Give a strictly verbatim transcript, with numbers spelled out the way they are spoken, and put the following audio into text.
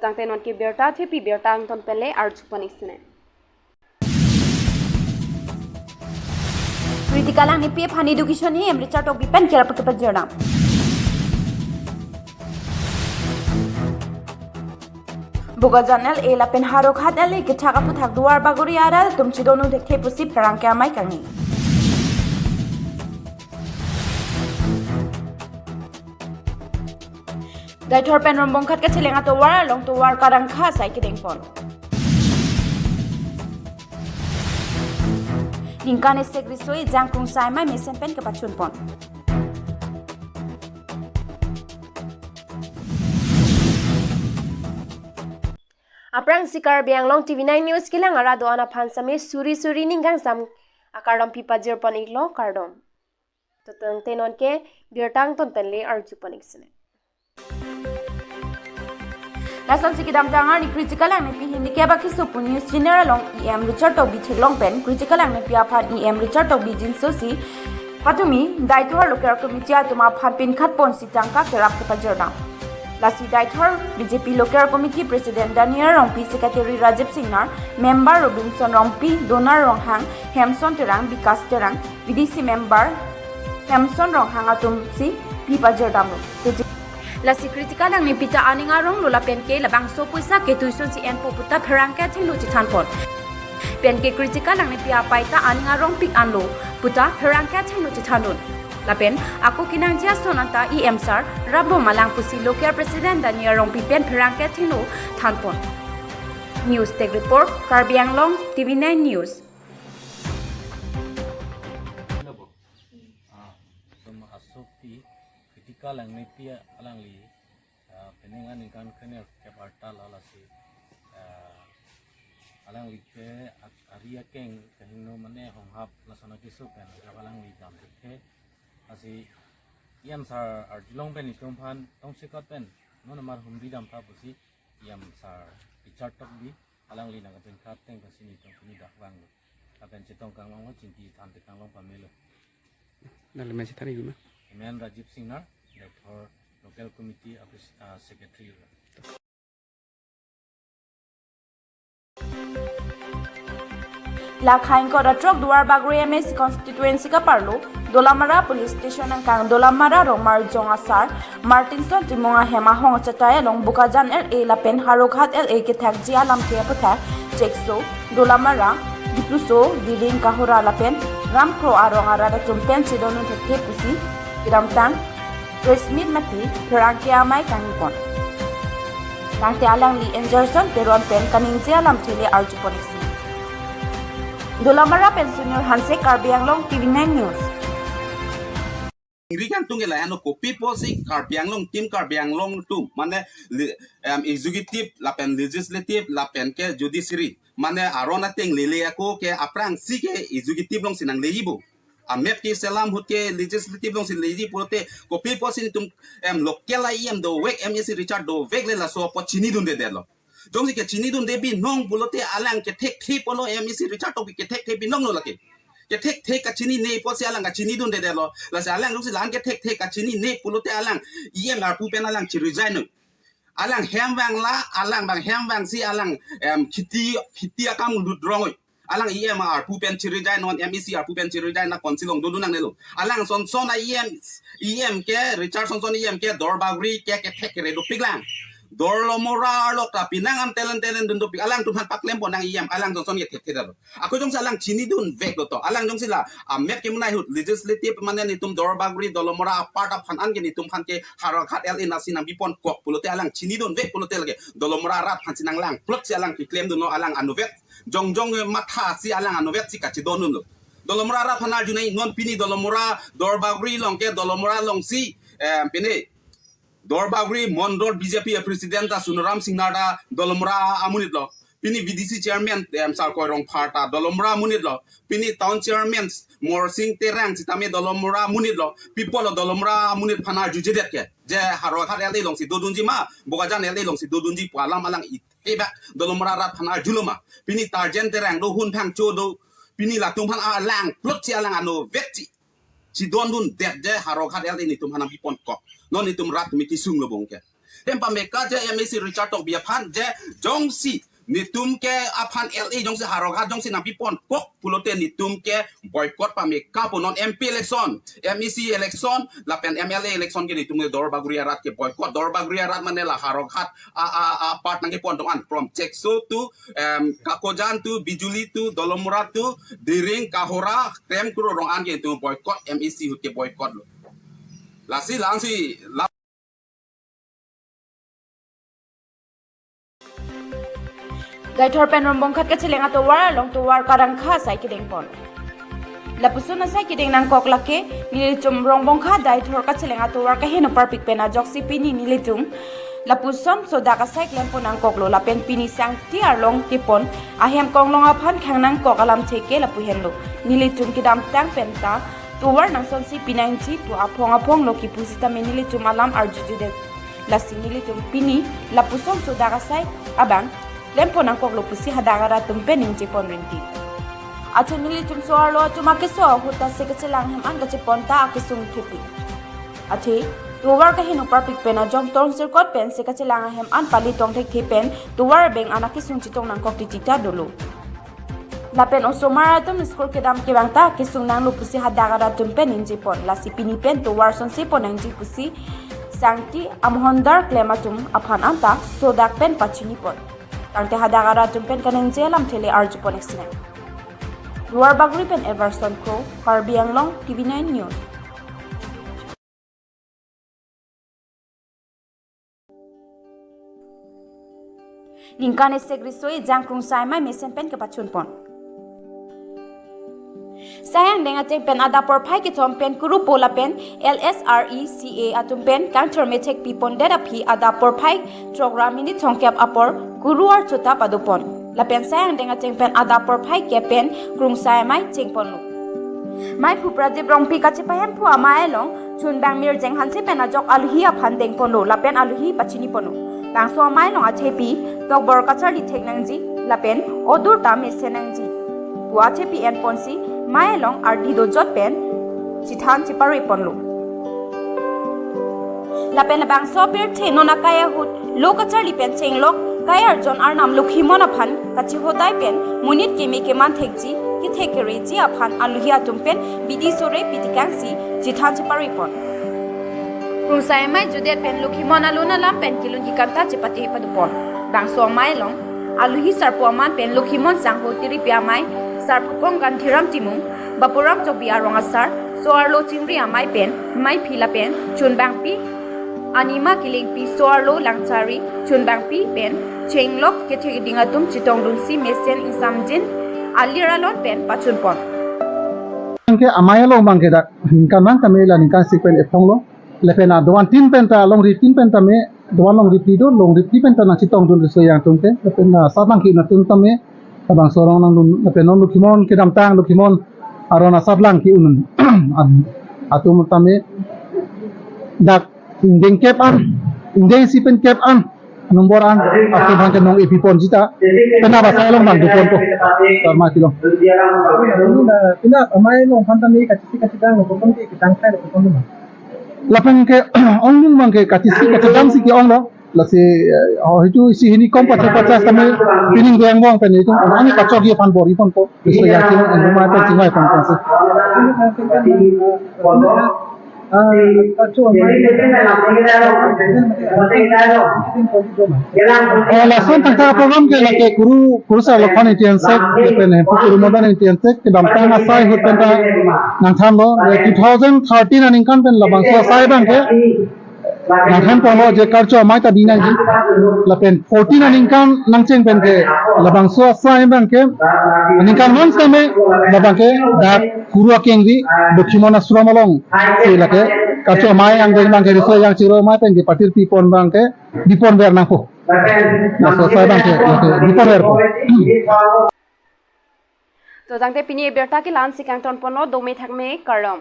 Tangte non ke birta thepi, birta angton pen le arju pon ik sene. Kritika Langmepi aphan education E M Richard Tokbi pen kerap kepajirnang. Bokajan L A lapen Howraghat L A kethak aputhak Duarbagori arat atum chedondun thekthe pusi pherangke amei kangni. Deithor pen Rombongkhat kacheleng atovar along tovar karangkha asai kedeng pon. Ningkan isi riso-ejang krungsai amei mesen pen kepachun pon. Aphrangsi Karbi Anglong T V nine News kelang arat do-an aphan same suri suri ning kangsam akardom pipajir pon iklo, kardom. Tangte non ke birta angton pen le arju pon ik sene. Lasonsi kedamtang arni Kritika Langmepi Hindi kebak keso pu news channel along E M Richard Tokbi theklong pen Kritika Langmepi aphan E M Richard Tokbi jinsosi patumi Deithor local committee atum aphan pinkhat ponsi tangka kerap kepajirnang. Lasi Deithor B J P local committee president Daniel Rongpi, secretary Rajib Singnar, member Robinson Rongpi, Donar Ronghang, Hemson Terang, Bikas Terang, V D C member Hemson Ronghang atumsi pipajir damlo. Lasi Kritika Langmepi ta aning aronglo lapen ke labangso poisa ketui sonsi enpo puta pherangke athengno chethan pon. Pen ke Kritika Langmepi apei ta aning arongpik anlo puta pherangke athengno chethandun. Lapen ako kenangji ason anta E M sar rapbom alang pusi local president Daniel Rongpi pen pherangke athengno than pon. News Desk Report, Karbi Anglong T V nine News. Ah, tum asok ti Kritika Langmepi alangli, ah, penang aningkan kene keparta la lasi, ah, alangli ke ak-, ari akeng kahingno mane honghap lason akeso pen jab alangli dam thekthe lasi E M sar arjulong pen itum aphan tongsekot pen non amar humri damtha pusi E M sar Richard Tokbi alangli nangkapin khat teng pasi nitum pini dak vanglo. Lapen chetong kanglonglo, chingki than te kanglong pamelo. Nang le mesi thari guma. Amen Rajib Singnar, Deithor Local Committee Office, ah, Secretary. Lakhai ingkoi ra throk Duarbagori M A C constituency kaparlo Dolamara Police Station angkang Dolamara Rongmarjong asar Martinson Timung ahem ahong achatai along Bokajan L A lapen Howraghat L A kethakji alamthe aputhak Chekso, Dolamara, Dipluso, Diring, Kohora lapen Ramkro arong arat atum pen chedondun thekthe pusi kedamtang press meet mate pherangke amei kangni pon. Tangte alangli Angerson Teron pen kaningje alamthe le arju pon isi. Dolamara pen Sunil Hanse, Karbi Anglong T V nine News. Ingri kangtung ke lahen lo, kopi pusi Karbi Anglong, Team Karbi Anglong atum, mane le-, em, executive lapen legislative lapen ke judiciary, mane aron ateng lele ako ke aphrangsi ke executive alongsi nangleji bo. Amep ke selam ahut ke legislative alongsi leji pulote kopi pusi netum, em, local E M dovek, M A C Richard dovek le laso apot chinidunde detlo. Jongsi kechinidunde binong pulote alang kethekthe pulo, M A C Richard Tokbi kethekthe binonglo lake. Kethekthe kachinine pusi alang kachinidunde detlo. Lasi alang jongsi la-an kethekthe kachinine pulote alang E M arpu pen alang chi-resign noi. Alang hem vangla, alang bang hem vangsi alang, em, kheti, kheti akam lut rong noi. Alang E M arpu pen chi-resign non, M A C arpu pen chi-resign na konsi along dodun nangnelo. Alang sonson a E M, E M ke, Richard sonson E M ke Duarbagori ke kethek kere dopik lang. Dolamara arlok ta pinang am telen telen dun dopik. Alangtum aphan paklem pon nang E M, alang sonson kethekthe detlo. Ako jongsi alang chinidunveklo to. Alang jongsi la amep kemanai ahut legislative mane netum Duarbagori Dolamara apart aphan an ke netum aphan ke Howraghat L A nasi nangpi pon kok pulote alang chinidunvek pulote lake Dolamara arat aphansi nanglang plot si alang keklemdunlo alang anuvet. Jongjong, eh, matha si alang anuvet si kachidondunlo. Dolamara arat aphan arjunoi non pini Dolamara Duarbagori along ke Dolamara alongsi, eh, pini Duarbagori Mondol B J P a president ta Sunaram Singnar ta Dolamara amonit lo. Pini V D C chairman, em, Sarkoi Rongphar ta Dolamara amonit lo. Pini town chairman Morsing Terang sitame Dolamara amonit lo. Pi pulo Dolamara amonit aphan arjujedet ke, je Howraghat L A alongsi dodunji ma, Bokajan L A alongsi dodunji pu alam alang ithebak Dolamara arat aphan arjulo ma. Pini Tarjen Terang do, Hun Phangcho do, pini latum aphan alang plot si alang anuvet si chidondundet je Howraghat L A netum aphan nangpi pon kok. Non netum rat mi kesung lo bong ke. Hem pameka je M A C Richard Tokbi aphan je jongsi netum ke aphan L A jongsi Howraghat jongsi nangpipon kok pulote netum ke boycott pameka pu non M P election, M A C election lapen M L A election ke netum ke Duarbagori arat ke boycott. Duarbagori arat mane la Howraghat a, a, a part nangkepon do-an from Chekso to, em, Kakojan to Bijuli to Dolamara to Diring Kohora Krem Kro Rong an ke netum boycott, M A C ahut ke boycott lo. Lasi langsi la Deithor pen Rongbongkhat kacheleng atovar along tovar karangkha asai kedengpon. Lapuson asai kedeng nangkok lake nelitum Rongbongkhat Deithor kacheleng atovar kaheno parpik pen ajoksi pini nelitum lapuson sodak asai klempon nangkoklo lapen pini sangti arlong kepon ahem konglong aphan khang nangkok alamthe ke lapu henlo. Nelitum kedamtang penta tovar nangsonsi pinangji pu aphong aphong lo kipu sitame nelitum alam arjujudet. Lasi nelitum pini lapuson sodak asai abang klempon nangkoklo pusi hadak arat atum pen ningjepon rinti. Athe nelitum so-arlo atum akeso ahut ta se kachelang ahem an kachepon ta akesung thepi. Athe tovar kaheno parpik pen ajong tong sirkot pen se kachelang ahem an pali tong thekthe pen tovar abeng an akesung chetong nangkok titi ta dolo. Lapen osomar atum school kedam kevang ta kesung nanglo pusi hadak arat atum pen ningjepon. Lasi pini pen tovar sonsepon nangji pusi sangti amohondar klem atum aphan anta sodak pen pachinipon. Tangte hadak arat atum pen kaningje alamthe le arjupon eksinang. Duarbagori pen Everson Kro, Karbi Anglong, T V nine News. Ningkan esek riso ejang Krungsai Amei mesen pen kepachunpon. Sai angdeng ateng pen adap porphai kethom pen kurupo lapen L S R E C A atum pen kangthir methek pipondet aphi adap porphai throk ra minit thomkep apor kuru archota padopon. Lapen sai angdeng ateng pen adap porphai kep pen Krungsai Amei chengponlo. Meiphu Pradip Rongpi kachepahemphu amei along chunbang Mirjeng Hanse pen ajok aluhi aphan dengponlo lapen aluhi pachiniponlo. Bangso amei along athepi tokbor kacharli thek nangji lapen odur ta mesen nangji pu athepi enponsi amei along ardi dojot pen chethan chepareponlo. Lapen labangso apirthe non akai ahut lo kacharli pen chenglok kai arjon arnam Lokhimon aphan kachihodai pen monit keme keman thekji kethek kereji aphan aluhi atum pen bidi sore pitikangsi chethan cheparepon. Krungsai Amei judet pen Lokhimon alun alam pen kelun kekanta chepate padopon. Bangso amei along aluhi sarpo aman pen Lokhimon sangho tiripi amei, sarpo kong Gandhiram Timung, Bapuram Tokbi arong asar, so-arlo chingri amei pen meiphi lapen chunbangpi Anima Kilingpi, so-arlo Langchari chunbangpi pen chenglok kethek keding atum chetongdunsi mesen ingsamjin alir alon pen pachunpon. Anke amei along abangke dak ningkan vang tame la ningkan sik pen ephonglo. Lapen adovan tin pen ta longri tin pen tame, dovan longri phli do, longri phli pen ta nangchetongdun riso yang atum ke. Lapen, ah, asap abangke nangtum tame, labangso arong nangdun, lapen non Lokhimon kedamtang Lokhimon aron asap lang ke-un an atum tame dak ingdeng kep an, ingdeng isi pen kep an nombor an atum aphan ke nong-e piponji ta penap asai along nangdoponpo. Karma kilong. Pina, pina amei along aphan tame kachisi kachidang lo, kopon ke kedang sai lo, kopon lo. Lapen ke ongdung abangke kachisi kachidangsi ke-onglo. Lasi, eh, oh, itu isi hini kom pacha pacha tame pining deng bong pen itu ani kachok ye aphan bor-iponpo. Iso yakin anu mai pen chingvaiponpo si. Ah, Karcho Amei. Oh, lason tangka program ke lake kuru, kurusar Lokhon Ingti Hansek, lapen hemphu kuru Modan Ingti Hansek kedamtang asai ahut pen ta nangthanlo, eh, two thousand thirteen aningkan pen labangso asai abangke nangthanponlo je Karcho Amei ta binangji. Lapen fourteen aningkan nangcheng pen ke labangso asai abangke aningkan non seme labangke dak kuru akengri Lokhimon Ashram alongsi lake Karcho Amei angdeng abangke riso yang chiro amei pen ke patir pipon abangke dipon ver nangpo. Laso asai abangke lake dipon verpo. To tangte pini abirta ke la-ansi kangtonponlo, dome thakme, kardom.